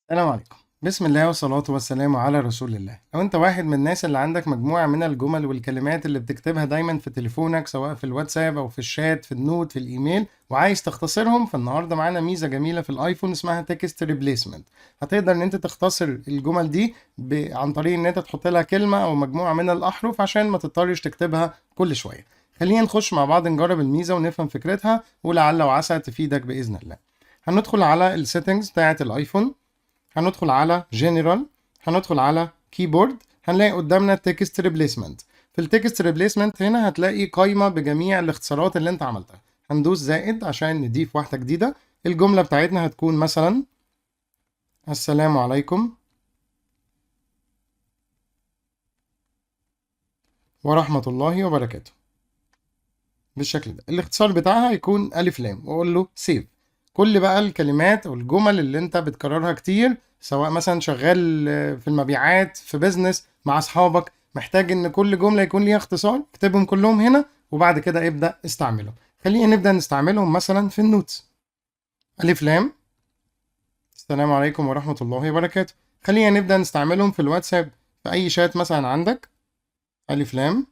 السلام عليكم. بسم الله والصلاة والسلام على رسول الله. لو انت واحد من الناس اللي عندك مجموعة من الجمل والكلمات اللي بتكتبها دايما في تليفونك، سواء في الواتساب او في الشات، في ال note، في الايميل، وعايز تختصرهم، فالنهاردة معانا ميزة جميلة في الايفون اسمها text replacement. هتقدر ان انت تختصر الجمل دي عن طريق ان انت تحط لها كلمة او مجموعة من الاحرف عشان ما تضطرش تكتبها كل شوية. خلينا نخش مع بعض نجرب الميزة ونفهم فكرتها، ولعل وعسى تفيدك بإذن الله. هندخل على ال settings بتاعة الايفون، هندخل على جنرال، هندخل على keyboard، هنلاقي قدامنا text replacement. في ال text replacement هنا هتلاقي قايمة بجميع الاختصارات اللي انت عملتها. هندوس زائد عشان نضيف واحدة جديدة. الجملة بتاعتنا هتكون مثلا السلام عليكم ورحمة الله وبركاته بالشكل ده. الاختصار بتاعها هيكون ألف لام، وأقول له save. كل بقى الكلمات أو الجمل اللي انت بتكررها كتير، سواء مثلا شغال في المبيعات، في business، مع أصحابك، محتاج إن كل جملة يكون ليها اختصار، اكتبهم كلهم هنا وبعد كده ابدأ استعملهم. خلينا نبدأ نستعملهم مثلا في ال notes. ألف لام، السلام عليكم ورحمة الله وبركاته. خلينا نبدأ نستعملهم في الواتساب، في أي شات مثلا عندك ألف لام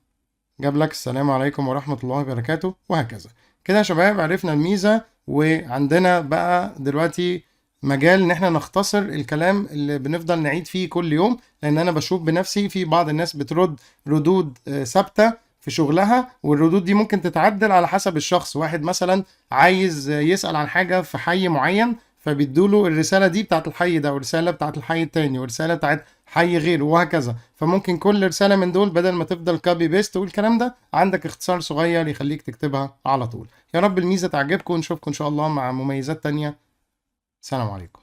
جاب لك السلام عليكم ورحمة الله وبركاته، وهكذا. كده يا شباب عرفنا الميزة، وعندنا بقى دلوقتي مجال إن إحنا نختصر الكلام اللي بنفضل نعيد فيه كل يوم، لأن أنا بشوف بنفسي في بعض الناس بترد ردود ثابتة في شغلها، والردود دي ممكن تتعدل على حسب الشخص. واحد مثلا عايز يسأل عن حاجة في حي معين، فبيدوله الرسالة دي بتاعت الحي ده، ورسالة بتاعت الحي التاني، ورسالة بتاعت حي غيره، وهكذا. فممكن كل رسالة من دول بدل ما تفضل copy paste والكلام ده، عندك اختصار صغير يخليك تكتبها على طول. يا رب الميزة تعجبكم، ونشوفكم إن شاء الله مع مميزات تانية. سلام عليكم.